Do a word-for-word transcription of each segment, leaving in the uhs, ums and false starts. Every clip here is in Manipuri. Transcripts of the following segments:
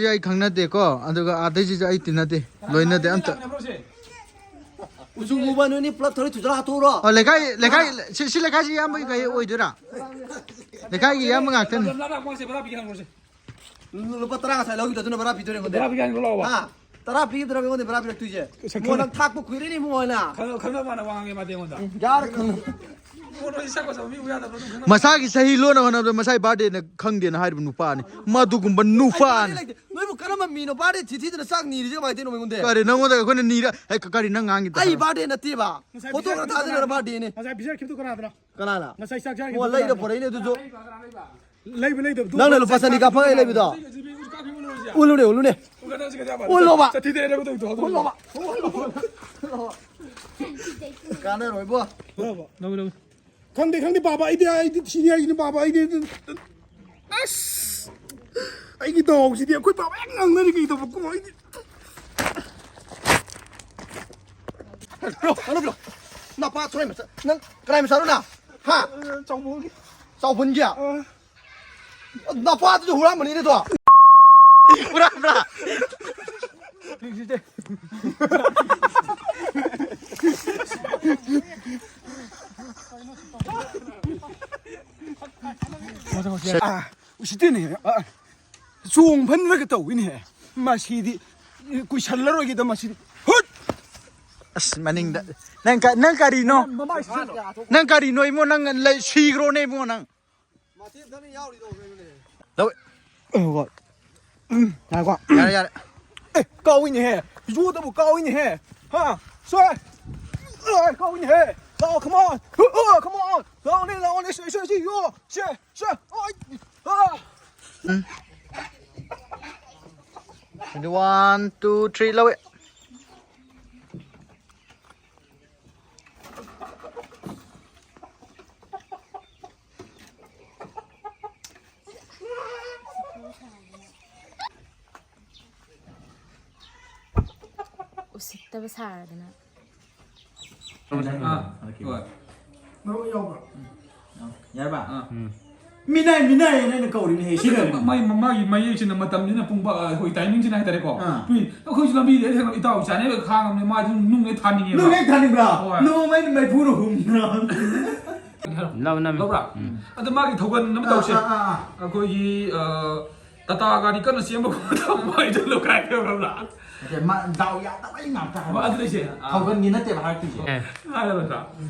ꯑꯩ ꯈꯪꯅꯗꯦꯀꯣ, ꯑꯗꯨꯒ ꯑꯥꯗꯩꯁꯤꯁꯨ ꯑꯩ ꯇꯤꯟꯅꯗꯦ, ꯂꯣꯏꯅꯗꯦ ꯑꯝꯇ꯫ ꯎꯖꯨ ꯃꯨꯕ ꯅꯣꯏꯅꯤ ꯄꯨꯂꯞ ꯊꯧꯔꯤ ꯊꯨꯖꯂꯥ ꯍꯥꯊꯣꯛꯎꯔꯣ꯫ ꯑꯣ, ꯂꯩꯀꯥꯏ, ꯂꯩꯀꯥꯏ, ꯁꯤ, ꯁꯤ ꯂꯩꯀꯥꯏꯁꯤ ꯏꯌꯥꯝꯕꯒꯤ ꯀꯩ ꯑꯣꯏꯗꯣꯏꯔꯥ? ꯂꯩꯀꯥꯏꯒꯤ ꯏꯌꯥꯝꯕ ꯉꯥꯛꯇꯅꯤ꯫ ꯂꯨꯄꯥ ꯇꯔꯥ ꯉꯁꯥꯏ ꯂꯧꯈꯤꯗꯣ ꯑꯗꯨꯅ ꯚꯔꯥ ꯄꯤꯗꯣꯔꯦ ꯑꯩꯉꯣꯟꯗ꯫ ꯚꯔꯥ ꯄꯤꯒꯦ ꯍꯥꯏꯅ ꯂꯧꯑꯣꯕ꯫ ꯍꯥ? ꯇꯔꯥ ꯄꯤꯗ꯭ꯔꯕ ꯑꯩꯉꯣꯟꯗ ꯚꯔꯥ ꯄꯤꯔꯛꯇꯣꯏꯁꯦ? ꯁꯛꯈꯪ- ꯏꯕꯨꯡꯉꯣ, ꯅꯪ ꯊꯥꯛꯄ ꯀꯨꯏꯔꯦꯅꯦ ꯏꯕꯨꯡꯉꯣ ꯅꯪ꯫ ꯈꯪꯅ-, ꯈꯪꯅꯕ ꯃꯥꯅ ꯋꯥ ꯉꯥꯡꯉꯦ ꯃꯥꯗꯤ ꯑꯩꯉꯣꯟꯗ꯫ ꯌꯥꯔꯦ ꯈꯪꯅ-, ꯏꯕꯨꯡꯉꯣ, ꯅꯣꯏ ꯁꯛ ꯐꯖꯕ ꯃꯤ ꯎ ꯌꯥꯗꯕ꯭ꯔꯣ? ꯑꯗꯨꯝ ꯈꯪꯅꯕ꯫ ꯃꯁꯥꯒꯤ ꯆꯍꯤ ꯂꯣꯟꯅ ꯍꯣꯠꯅꯕꯗ ꯃꯁꯥꯒꯤ ꯕꯥꯔꯗꯦꯅ ꯈꯪꯗꯦꯅ ꯍꯥꯏꯔꯤꯕ ꯅꯨꯄꯥꯅꯤ꯫ ꯃꯗꯨꯒꯨꯝꯕ ꯑꯩ ꯕꯥꯔꯗꯦ ꯅꯨꯄꯥꯅꯤ꯫ ꯂꯩꯇꯦ꯫ ꯅꯣꯏꯕꯨ ꯀꯔꯝꯕ ꯃꯤꯅꯣ ꯕꯥꯔꯗꯦ ꯊꯤ ꯊꯤꯗꯅ ꯆꯥꯛ ꯅꯤꯔꯤꯁꯦ ꯀꯃꯥꯏꯅ ꯇꯧꯔꯤꯅꯣ ꯑꯩꯉꯣꯟꯗ? ꯀꯔꯤ ꯅꯪꯉꯣꯟꯗ ꯑꯩꯈꯣꯏꯅ ꯅꯤꯔ-, ꯑꯦ, ꯀ-, ꯀꯔꯤ ꯅꯪ ꯉꯥꯡꯉꯤꯗꯣ ꯑꯩ ꯍꯥꯏꯔꯣ? ꯕꯥꯔꯗꯦ ꯅꯠꯇꯦꯕ꯫ ꯉꯁꯥꯏ ꯐꯣꯇꯣ ꯄꯤꯖ-, ꯈꯔ ꯊꯥꯖꯤꯜꯂꯒ ꯕꯥꯔꯗꯦꯅꯦ꯫ ꯉꯁꯥꯏ ꯄꯤꯖꯈꯤꯕꯗꯣ ꯀꯅꯥꯗꯅꯣ? ꯀꯅꯥꯅ? ꯉꯁꯥꯏ ꯆꯥꯛ ꯆꯥꯈꯤꯕꯗꯣ ꯑꯣ, ꯂꯩꯔ ꯀꯅꯥꯗꯅꯣ? ꯄꯨꯔꯛꯏꯅꯦ ꯑꯗꯨꯁꯨ꯫ ꯂꯩꯕ ꯂꯩꯇꯕꯗꯣ ꯅꯪꯅ ꯂꯨꯄꯥ ꯆꯅꯤ ꯀꯥꯞꯄꯒ ꯂꯩꯕꯗꯣ꯫ ꯎꯠꯂꯨꯅꯦ, ꯎꯠꯂꯨꯅꯦ꯫ ꯎꯠꯂꯣꯕ꯫ ꯆꯠꯊꯤꯗ ꯍꯥꯏꯔꯒ ꯇꯧꯗꯣ꯫ ꯎꯠꯂꯣꯕ꯫ ꯀꯥꯟꯅꯔꯣꯏꯕꯣ꯫ ꯂꯧ, ꯂꯧ꯫ ꯈꯪꯗꯦ, ꯈꯪꯗꯦ, ꯄꯥꯕ, ꯑꯩꯗꯤ, ꯑꯩꯗꯤ ꯊꯤꯅꯤ ꯍꯥꯏꯁꯤꯅꯤ, ꯄꯥꯕ, ꯑꯩꯗꯤ꯫ ꯑꯁ! ꯑꯩꯒꯤ ꯗꯥꯎꯁꯤꯗꯤ ꯑꯩꯈꯣꯏ ꯄꯥꯕ ꯍꯦꯛ ꯉꯥꯡꯅꯔꯤ ꯀꯩ ꯇꯧꯕ ꯀꯣ ꯑꯩꯗꯤ꯫ ꯄꯤꯔꯛꯑꯣ, ꯄꯤꯔꯛꯑꯣ, ꯄꯤꯔꯛꯑꯣ꯫ ꯅꯄꯥ ꯊꯣꯔꯥꯏ ꯃꯆꯥ꯫ ꯅꯪ ꯀꯅꯥꯏ ꯃꯆꯥꯅꯣ ꯅꯪ? ꯍꯥ? ꯆꯥꯎꯕꯣꯟꯒꯤ꯫ ꯆꯥꯎꯕꯣꯟꯒꯤ? ꯑꯥ꯫ ꯅꯄꯥꯗꯨꯁꯨ ꯍꯨꯔꯥꯟꯕꯅꯤꯅꯦ ꯑꯗꯣ꯫ ꯍꯨꯔꯥꯟꯕ꯭ꯔꯥ? ꯑꯥ, ꯎꯁꯤꯠꯇꯦꯅꯦ꯫ ꯑꯥ, ꯆꯣꯡ ꯐꯟꯔꯒ ꯇꯧꯋꯤꯅꯦ꯫ ꯃꯁꯤꯗꯤ ꯀꯨꯏꯁꯜꯂꯔꯣꯏꯒꯦꯗ ꯃꯁꯤꯗꯤ꯫ ꯍꯨꯠ! ꯑꯁ, ꯃꯅꯤꯡꯗ꯫ ꯅꯪ ꯀ-, ꯅꯪ ꯀꯔꯤꯅꯣ? ꯃꯃꯥꯏ ꯁꯤꯠꯂꯣ꯫ ꯅꯪ ꯀꯔꯤꯅꯣ ꯏꯕꯨꯡꯉꯣ? ꯅꯪ ꯂꯩ-, ꯁꯤꯈ꯭ꯔꯣꯅꯦ ꯏꯕꯨꯡꯉꯣ ꯅꯪ꯫ ꯃꯥꯊꯤ ꯊꯛꯅ ꯌꯥꯎꯔꯤꯗꯣ ꯀꯩꯅꯣꯅꯦ꯫ ꯂꯧ-, ꯑ, ꯍꯣꯏ꯫ ꯎꯝ, ꯉꯥꯏꯈꯣ꯫ ꯌꯥꯔꯦ, ꯌꯥꯔꯦ꯫ ꯑꯦ, ꯀꯥꯎꯏꯅꯦꯍꯦ꯫ ꯌꯣꯗꯕꯨ ꯀꯥꯎꯏꯅꯦꯍꯦ꯫ ꯍꯥ? ꯁꯣꯏ꯫ ꯑꯦ, ꯀꯥꯎꯏꯅꯦꯍꯦ꯫ ꯂꯥꯛꯑꯣ, come on꯫ ꯑ, come on꯫ ꯂꯥꯛꯑꯣꯅꯦ, ꯂꯥꯛꯑꯣꯅꯦ꯫ ꯁꯤ, ꯁꯤ, ꯁꯤ, ꯌꯣ꯫ ꯁꯤ, ꯁꯤ꯫ ꯑꯣꯏ꯫ ꯑ꯫ ꯎꯝ꯫ One, two, three, ꯂꯧꯏ꯫ ꯎꯁꯤꯠꯇꯕ ꯁꯥꯔꯗꯅ꯫ ꯑꯥ, ꯍꯣꯏ꯫ ꯃꯔꯣꯛ ꯌꯥꯎꯕ꯭ꯔꯣ? ꯌꯥꯔꯕ? ꯑꯥ꯫ ꯎꯝ꯫ ꯃꯤꯅꯥꯏ, ꯃꯤꯅꯥꯏ ꯍꯥꯏꯅ ꯑꯩꯅ ꯀꯧꯔꯤꯅꯦ ꯍꯦ, ꯁꯤ ꯂꯩꯔꯦ꯫ ꯃꯥꯒꯤ ꯃꯥꯒꯤ ꯃꯌꯦꯛꯁꯤꯅ ꯃꯇꯝꯁꯤꯅ ꯄꯨꯡ ꯕꯥ-, ꯑꯩꯈꯣꯏ ꯇꯥꯏꯃꯤꯡꯁꯤꯅ ꯍꯥꯏꯇꯥꯔꯦꯀꯣ꯫ ꯑꯥ꯫ ꯑꯩꯈꯣꯏ ꯑꯩꯈꯣꯏꯁꯨ ꯂꯝꯕꯤꯗ ꯊꯦꯡꯅꯕ ꯏꯇꯥꯎ ꯆꯥꯅꯦꯕ ꯈꯥꯡꯉꯕꯅꯦ, ꯃꯥꯁꯨ ꯅꯨꯡ ꯍꯦꯛ ꯊꯥꯅꯤꯡꯉꯦꯕ꯫ ꯅꯨꯡ ꯍꯦꯛ ꯊꯥꯅꯤꯡꯕ꯭ꯔꯥ? ꯍꯣꯏ꯫ ꯅꯣꯡꯃꯩꯅ ꯃꯩꯐꯨꯗ ꯍꯨꯝꯕ꯭ꯔꯥ? ꯂꯧ ꯅꯝꯃꯤ꯫ ꯂꯧꯕ꯭ꯔꯥ? ꯎꯝ꯫ ꯑꯗꯣ ꯃꯥꯒꯤ ꯊꯧꯒꯟ ꯑꯃ ꯇꯧꯁꯦ꯫ ꯑꯥ, ꯑꯥ, ꯑꯥ꯫ ꯑꯩꯈꯣꯏꯒꯤ ꯑ, ꯇꯥꯇꯥ ꯒꯥꯔꯤ ꯀꯟꯅ ꯆꯦꯟꯕ ꯈꯣꯠꯄ ꯇꯧꯕ ꯍꯥꯏꯗꯨ ꯂꯧꯈꯥꯏꯈ꯭ꯔꯕ꯭ꯔꯥ? ꯅꯠꯇꯦ, ꯃꯥ ꯗꯥꯎ ꯌꯥꯗꯕꯩ ꯉꯥꯛꯇ ꯍꯥꯏꯕ꯫ ꯑꯣ, ꯑꯗꯨ ꯂꯩꯁꯦ꯫ ꯑꯥ꯫ ꯊꯧꯒꯟꯒꯤ ꯅꯠꯇꯦꯕ ꯍꯥꯏꯔꯛꯇꯣꯏꯁꯦ꯫ ꯑꯦ꯫ ꯍꯥꯏꯔꯕꯗ꯭ꯔꯥ?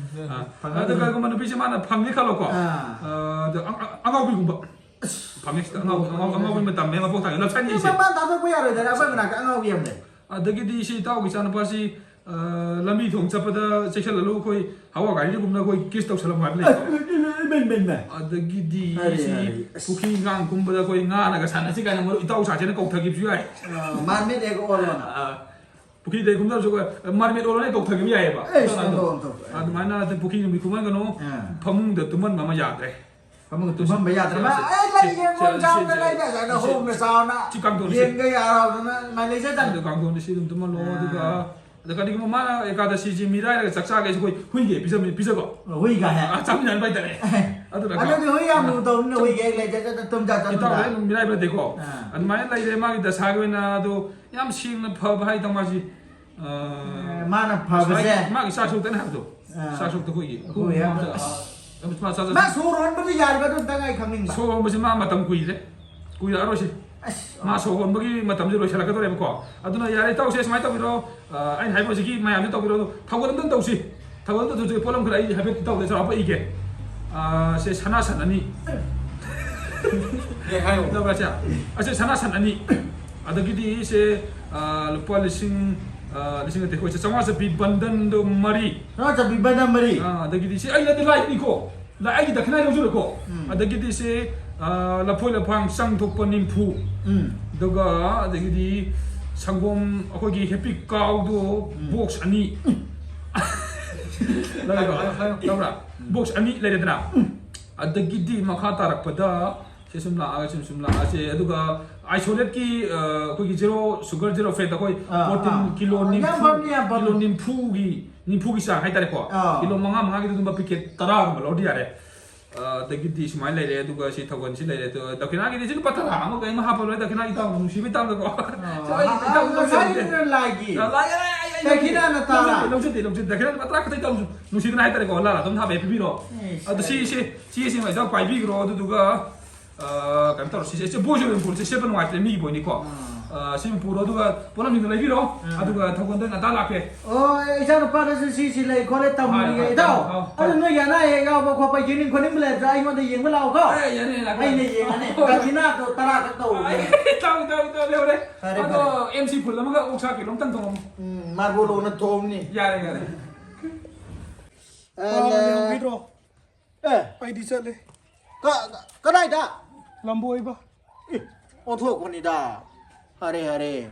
ꯑꯥ꯫ ꯐꯪꯉꯦ꯫ ꯑꯗꯣ ꯀꯩꯒꯨꯝꯕ ꯅꯨꯄꯤꯁꯦ ꯃꯥꯅ ꯐꯪꯉꯦ ꯈꯜꯂꯣꯀꯣ꯫ ꯑꯥ꯫ ꯑ, ꯑꯗꯣ ꯑ-, ꯑ-, ꯑꯉꯥꯎꯕꯤꯒꯨꯝꯕ꯫ ꯐꯪꯉꯦ ꯁꯤꯗ꯫ ꯑꯉꯥꯎ-, ꯑꯉꯥꯎ-, ꯑꯉꯥꯎꯕꯤ ꯃꯇꯝꯅꯦ, ꯃꯄꯣꯛ ꯊꯥꯒꯤ ꯂꯞꯁꯟꯒꯤꯁꯦ꯫ ꯃꯄꯥꯟ ꯊꯥꯗꯣꯛꯄ ꯌꯥꯔꯣꯏꯗꯅ, ꯑꯩꯈꯣꯏ ꯃꯅꯥꯛꯇ ꯑꯉꯥꯎꯕꯤ ꯑꯃ ꯂꯩ꯫ ꯑꯗꯒꯤꯗꯤ ꯁꯤ ꯏꯇꯥꯎꯒꯤ ꯏꯆꯥꯅꯨꯄꯥꯁꯤ, ꯑ, ꯂꯝꯕꯤ ꯊꯣꯡ ꯆꯠꯄꯗ ꯆꯦꯛꯁꯤꯜꯍꯜꯂꯨ, ꯑꯩꯈꯣꯏ ꯍꯋꯥ ꯒꯥꯔꯤꯗꯒꯨꯝꯅ ꯑꯩꯈꯣꯏ ꯀꯤꯁ ꯇꯧꯁꯜꯂꯝꯃꯣ ꯍꯥꯏꯕ ꯂꯩꯀꯣ꯫ ꯏꯃꯩ, ꯏꯃꯩ, ꯏꯃꯩ꯫ ꯑꯗꯒꯤꯗꯤ ꯑꯔꯦ, ꯁꯤ ꯑꯔꯦ꯫ ꯑꯁ꯫ ꯄꯨꯈ꯭ꯔꯤ ꯏꯟꯈꯥꯡ ꯀꯨꯝꯕꯗ ꯑꯩꯈꯣꯏ ꯉꯥꯅꯒ ꯁꯥꯟꯅꯁꯤ ꯀꯥꯏꯅ ꯃꯔꯨꯞ ꯏꯇꯥꯎ ꯁꯥꯁꯦꯅ ꯀꯧꯊꯈꯤꯕꯁꯨ ꯌꯥꯏ꯫ ꯑ, ꯃꯥꯔꯃꯦꯠ ꯑꯦꯛ ꯑꯣꯜꯂꯣꯅ꯫ ꯑ, ꯄꯨꯈ꯭ꯔꯤꯗ ꯀꯨꯝꯗꯔꯁꯨ ꯃꯥꯔꯃꯦꯠ ꯑꯣꯜꯂꯣꯅ ꯀꯧꯊꯈꯤꯕ ꯌꯥꯏꯑꯕ꯫ ꯑꯦ, ꯑꯗꯨꯅ ꯑꯣꯟꯊꯣꯛ, ꯑꯣꯟꯊꯣꯛ꯫ ꯑꯗꯨꯃꯥꯏꯅ ꯑꯗꯨ ꯄꯨꯈ꯭ꯔꯤ ꯅꯨꯡꯈ꯭ꯔꯤ ꯀꯨꯝꯍꯟꯒꯅꯨ꯫ ꯑꯥ꯫ ꯐꯃꯨꯡꯗ ꯇꯨꯝꯍꯟꯕ ꯑꯃ ꯌꯥꯗ꯭ꯔꯦ꯫ ꯐꯃꯨꯡ ꯇꯨꯝꯐꯝꯕ ꯌꯥꯗ꯭ꯔꯦ꯫ ꯃꯥ, ꯁꯦ, ꯑꯩ ꯂꯩ ꯁꯦ, ꯌꯦꯡꯉꯣ, ꯁꯦ, ꯆꯥꯎꯅ ꯁꯦ, ꯂꯩ, ꯂꯩ, ꯂꯩ, ꯁꯦ, ꯍꯣꯡꯅ ꯆꯥꯎꯅ ꯁꯤ ꯀꯥꯡꯊꯣꯟꯁꯦ꯫ ꯌꯦꯡꯒ ꯌꯥꯔꯕꯅꯤꯅ ꯃꯥꯏ ꯂꯩꯖꯗꯕꯅꯤ꯫ ꯑꯗꯨ ꯀꯥꯡꯊꯣꯟꯁꯦ ꯁꯤ ꯑꯗꯨꯝ ꯇꯨꯝꯍꯜꯂꯣ꯫ ꯑꯥ꯫ ꯑꯗꯨꯒ ꯑꯗ ꯀꯔꯤꯒꯨꯝꯕ ꯃꯥꯅ ꯑꯦꯀꯥꯗꯁꯤꯁꯤ ꯃꯤꯔꯥꯏꯔꯒ ꯆꯥꯛ ꯆꯥꯒꯦꯁꯨ ꯑꯩꯈꯣꯏ ꯍꯨꯏꯒ ꯍꯦꯛ ꯄꯤꯖꯕ, ꯄꯤꯖꯕ꯫ ꯍꯨꯏꯒ ꯍꯦꯛ꯫ ꯑꯥ, ꯆꯥꯃꯤꯟꯅꯍꯟꯕ ꯍꯥꯏꯇꯥꯔꯦ꯫ ꯑꯗꯨꯅ ꯑꯗꯨꯗꯤ ꯍꯨꯏ ꯌꯥꯝ ꯂꯨ ꯇꯧꯕꯅꯤꯅ ꯍꯨꯏꯒ ꯍꯦꯛ ꯂꯩꯖꯗ ꯇꯨꯝꯖ ꯆꯠꯇꯨꯝ ꯏꯇꯥꯎ ꯇꯥ꯫ ꯍꯣꯏ ꯑꯗꯨꯝ ꯃꯤꯔꯥꯏꯕ ꯅꯠꯇꯦꯀꯣ꯫ ꯑꯥ꯫ ꯑꯗꯨꯃꯥꯏꯅ ꯂꯩꯔꯦ ꯃꯥꯒꯤ ꯗꯁꯥꯒꯤ ꯑꯣꯏꯅ꯫ ꯑꯗꯣ ꯌꯥꯝ ꯁꯦꯡꯅ ꯐꯕ ꯍꯥꯏꯗ ꯃꯥꯁꯤ, ꯑꯥ, ꯑꯦ, ꯃꯥꯅ ꯐꯕꯁꯦ꯫ ꯉꯁꯥꯏꯒꯤ ꯃꯥꯒꯤ ꯆꯥꯛ ꯁꯔꯨꯛꯇꯅꯦ ꯍꯥꯏꯕꯗꯣ꯫ ꯑꯥ꯫ ꯆꯥꯛ ꯁꯔꯨꯛꯇ ꯑꯩꯈꯣꯏꯒꯤ ꯍꯣꯏ, ꯌꯥꯝ ꯑꯁ, ꯑꯁ, ꯃꯥ ꯆꯥꯛ ꯆꯥ-, ꯃꯥ ꯁꯣꯔ ꯍꯣꯟꯕꯗꯤ ꯌꯥꯔꯤꯕ ꯑꯗꯨ ꯑꯝꯇꯪ ꯑꯩ ꯈꯪꯅꯤꯡꯕ꯫ ꯁꯣꯔ ꯍꯣꯟꯕꯁꯤ ꯃꯥ ꯃꯇꯝ ꯀꯨꯏꯔꯦ, ꯀꯨꯏꯔꯛꯑꯔꯣꯏꯁꯤ꯫ ꯑꯁ꯫ ꯃꯥ ꯁꯣꯔ ꯍꯣꯟꯕꯒꯤ ꯃꯇꯝꯁꯦ ꯂꯣꯏꯁꯤꯜꯂꯛꯀꯗꯧꯔꯦꯕꯀꯣ꯫ ꯑꯗꯨꯅ ꯌꯥꯔꯦ ꯏꯇꯥꯎꯁꯦ ꯁꯨꯃꯥꯏꯅ ꯇꯧꯕꯤꯔꯣ, ꯑ, ꯑꯩꯅ ꯍꯥꯏꯕ ꯍꯧꯖꯤꯛꯀꯤ ꯃꯌꯥꯝꯁꯦ ꯇꯧꯕꯤꯔꯣ, ꯑꯗꯣ ꯊꯧꯒꯜ ꯑꯝꯇꯪ ꯇꯧꯁꯤ꯫ ꯊꯧꯒꯜ ꯑꯝꯇ ꯇꯧꯁꯤ, ꯄꯣꯠꯂꯝ ꯈꯔ ꯑꯩ ꯍꯥꯏꯐꯦꯠ ꯏꯇꯥꯎꯗ ꯆꯥꯎꯔꯥꯛꯄ ꯏꯒꯦ꯫ ꯑ, ꯁꯦ ꯁꯅꯥ ꯁꯟ ꯑꯅꯤ꯫ ꯑꯦ, ꯍꯥꯏꯌꯣ꯫ ꯂꯧꯕ꯭ꯔꯥ ꯁꯦ? ꯑꯁꯦ ꯁꯅꯥ ꯁꯟ ꯑꯅꯤ꯫ ꯑꯗꯒꯤꯗꯤ ꯁꯦ, ꯑ, ꯂꯨꯄꯥ ꯂꯤꯁꯤꯡ, ꯑ, ꯂꯤꯁꯤꯡ ꯅꯠꯇꯦ, ꯑꯩꯈꯣꯏ ꯆꯥꯝꯃꯉꯥ ꯆꯠꯄꯤ ꯕꯟꯗꯟꯗꯣ ꯃꯔꯤ꯫ ꯆꯥꯝꯃꯉꯥ ꯆꯠꯄꯤ ꯕꯟꯗꯟ ꯃꯔꯤ꯫ ꯑ, ꯑꯗꯒꯤꯗꯤ ꯁꯤ ꯑꯩ ꯅꯠꯇꯦ ꯂꯥꯏꯅꯤꯀꯣ꯫ ꯂꯥꯏ ꯑꯩꯒꯤ ꯗꯈꯤꯅꯥ ꯂꯧꯖꯔꯣꯀꯣ꯫ ꯎꯝ꯫ ꯑꯗꯒꯤꯗꯤ ꯁꯤ, ꯑ, ꯂꯐꯣꯏ ꯂꯐꯥꯡ ꯆꯪ ꯊꯣꯛꯄ ꯅꯤꯝꯐꯨ꯫ ꯎꯝ꯫ ꯑꯗꯨꯒ ꯑꯗꯒꯤꯗꯤ ꯁꯪꯒꯣꯝ ꯑꯩꯈꯣꯏꯒꯤ ꯍꯦꯄꯤ ꯀꯥꯎꯗꯣ ꯎꯝ꯫ ꯕꯣꯛꯁ ꯑꯅꯤ꯫ ꯂꯧꯔꯦꯀꯣ? ꯍꯥꯏꯌꯣ, ꯍꯥꯏꯌꯣ꯫ ꯂꯧꯕ꯭ꯔꯥ? ꯕꯣꯛꯁ ꯑꯅꯤ ꯂꯩꯔꯦꯗꯅ꯫ ꯑꯗꯒꯤꯗꯤ ꯃꯈꯥ ꯇꯥꯔꯛꯄꯗ ꯁꯤ ꯁꯨꯝ ꯂꯥꯛꯑꯒ ꯁꯨꯝ ꯁꯨꯝ ꯂꯥꯛꯑꯁꯦ꯫ ꯑꯗꯨꯒ ꯑꯥꯏꯁꯣꯂꯦꯠꯀꯤ, ꯑ, ꯑꯩꯈꯣꯏꯒꯤ ꯖꯦꯔꯣ ꯁꯨꯒꯔ ꯖꯦꯔꯣ ꯐꯦꯠ ꯑꯩꯈꯣꯏ ꯑꯥ, ꯄ꯭ꯔꯣꯇꯤꯟ ꯑꯥ꯫ ꯀꯤꯂꯣ ꯌꯥꯝ ꯅꯤꯝꯐꯨ, ꯐꯕꯅꯤ, ꯌꯥꯝ ꯐꯕꯅꯤ꯫ ꯀꯤꯂꯣ ꯅꯤꯝꯐꯨꯒꯤ, ꯅꯤꯝꯐꯨꯒꯤ ꯆꯥꯡ ꯍꯥꯏꯇꯥꯔꯦꯀꯣ꯫ ꯑꯥ꯫ ꯀꯤꯂꯣ ꯃꯉꯥ, ꯃꯉꯥꯒꯤꯗꯨꯒꯨꯝꯕ ꯄꯤꯀꯦꯠ ꯇꯔꯥꯒꯨꯝꯕ ꯂꯧꯔꯗꯤ ꯌꯥꯔꯦ꯫ ꯑ, ꯑꯗꯒꯤꯗꯤ ꯁꯨꯃꯥꯏꯅ ꯂꯩꯔꯦ, ꯑꯗꯨꯒ ꯁꯤ ꯊꯧꯒꯜꯁꯤ ꯂꯩꯔꯦ꯫ ꯑꯗꯣ ꯗꯈꯤꯅꯥꯒꯤꯗꯤ ꯁꯤ ꯂꯨꯄꯥ ꯇꯔꯥ ꯑꯃ ꯀꯩ ꯑꯃ ꯍꯥꯞꯄ ꯂꯣꯏꯔꯦ, ꯗꯈꯤꯅꯥꯒꯤ ꯏꯇꯥꯎ ꯅꯨꯡꯁꯤꯕ ꯏꯇꯥꯎꯗꯀꯣ꯫ ꯁꯤ ꯑꯩ ꯏꯇꯥꯎ ꯂꯧꯖꯗꯦ꯫ ꯉꯁꯥꯏꯒꯤꯗꯨꯅ ꯂꯥꯏꯒꯤ꯫ ꯑ, ꯂꯥꯏ, ꯑꯩ, ꯑꯩ, ꯑꯩ ꯂꯧꯖꯗꯦ꯫ ꯗꯈꯤꯅꯥꯅ ꯇꯔꯥ꯫ ꯂꯧꯖꯗꯦ, ꯂꯧꯖꯗꯦ, ꯂꯧꯖꯗꯦ꯫ ꯗꯈꯤꯅꯥ ꯂꯨꯄꯥ ꯇꯔꯥ ꯈꯛꯇ ꯏꯇꯥꯎ ꯅꯨꯡꯁꯤꯗꯅ ꯍꯥꯏꯇꯥꯔꯦꯀꯣ, ꯂꯥꯂꯥ ꯑꯗꯨꯝ ꯊꯥꯕ ꯄꯤꯕꯤꯔꯣ꯫ ꯑꯦ, ꯑꯗꯣ ꯁꯤ, ꯁꯤ, ꯁꯤ, ꯁꯤ ꯏꯇꯥꯎ ꯄꯥꯏꯕꯤꯈ꯭ꯔꯣ, ꯑꯗꯨꯗꯨꯒ, ꯑ, ꯀꯩꯅꯣ ꯇꯧꯔꯣ, ꯁꯤꯁꯦ, ꯁꯤ ꯕꯣꯏꯁꯨ ꯑꯗꯨꯝ ꯄꯨꯔꯁꯦ, ꯁꯦꯠꯄ ꯅꯨꯡꯉꯥꯏꯇ꯭ꯔꯦ, ꯃꯤꯒꯤ ꯕꯣꯏꯅꯤꯀꯣ꯫ ꯑꯥ꯫ ꯑ, ꯁꯤ ꯑꯗꯨꯝ ꯄꯨꯔꯣ, ꯑꯗꯨꯒ ꯄꯣꯠꯂꯝꯁꯤꯡꯗꯣ ꯂꯩꯕꯤꯔꯣ, ꯑꯥ꯫ ꯑꯗꯨꯒ ꯊꯧꯒꯜꯗ ꯉꯟꯇꯥ ꯂꯥꯛꯀꯦ꯫ ꯑꯣ, ꯏꯆꯥ ꯅꯨꯄꯥꯗꯁꯨ ꯁꯤ, ꯁꯤ ꯂꯩ ꯈꯣꯠꯂꯦ ꯇꯝꯃꯨꯔꯤꯒꯦ, ꯍꯣꯏ, ꯍꯣꯏ, ꯏꯇꯥꯎ꯫ ꯍꯣꯏ, ꯍꯣꯏ꯫ ꯑꯗꯨ ꯅꯣꯏꯒꯤ ꯑꯅꯥ ꯑꯌꯦꯛ ꯌꯥꯎꯕ ꯈꯣꯠꯄ ꯌꯦꯡꯅꯤꯡ ꯈꯣꯠꯅꯤꯡꯕ ꯂꯩꯔꯁꯨ ꯑꯩꯉꯣꯟꯗ ꯌꯦꯡꯕ ꯂꯥꯛꯑꯣꯀꯣ꯫ ꯑꯦ, ꯌꯥꯅꯤ, ꯌꯥꯅꯤ, ꯂꯥꯛꯀꯦ꯫ ꯑꯩꯅ ꯌꯦꯡꯉꯅꯤ꯫ ꯍꯣꯏ, ꯍꯣꯏ꯫ ꯗꯈꯤꯅꯥꯗꯣ ꯇꯔꯥ ꯈꯛ ꯇꯧꯔꯒꯦ꯫ ꯑꯦ, ꯏꯇꯥꯎ, ꯏꯇꯥꯎ, ꯏꯇꯥꯎ, ꯂꯩꯍꯧꯔꯦ꯫ ꯐꯔꯦ, ꯑꯗꯣ ꯐꯔꯦ꯫ ꯑꯦꯝ ꯁꯤ ꯐꯨꯜ ꯑꯃꯒ ꯑꯣꯛꯁꯥ ꯀꯤꯂꯣ ꯑꯃꯇꯪ ꯊꯣꯡꯉꯝꯃꯣ꯫ ꯎꯝ, ꯃꯥꯔꯕꯣꯂꯣꯅ ꯊꯣꯡꯅꯤ꯫ ꯌꯥꯔꯦ, ꯌꯥꯔꯦ꯫ ꯑ, ꯑꯥ, ꯂꯦ-, ꯂꯩꯍꯧꯈꯤꯗ꯭ꯔꯣ? ꯑꯦ꯫ ꯑꯩꯗꯤ ꯆꯠꯂꯦ꯫ ꯀ-, ꯀ-, ꯀꯗꯥꯏꯗ? ꯂꯝꯕꯣꯏꯕ꯫ ꯑꯦ, ꯑꯣꯟꯊꯣꯛꯄꯅꯤꯗ꯫ ꯐꯔꯦ, ꯐꯔꯦ꯫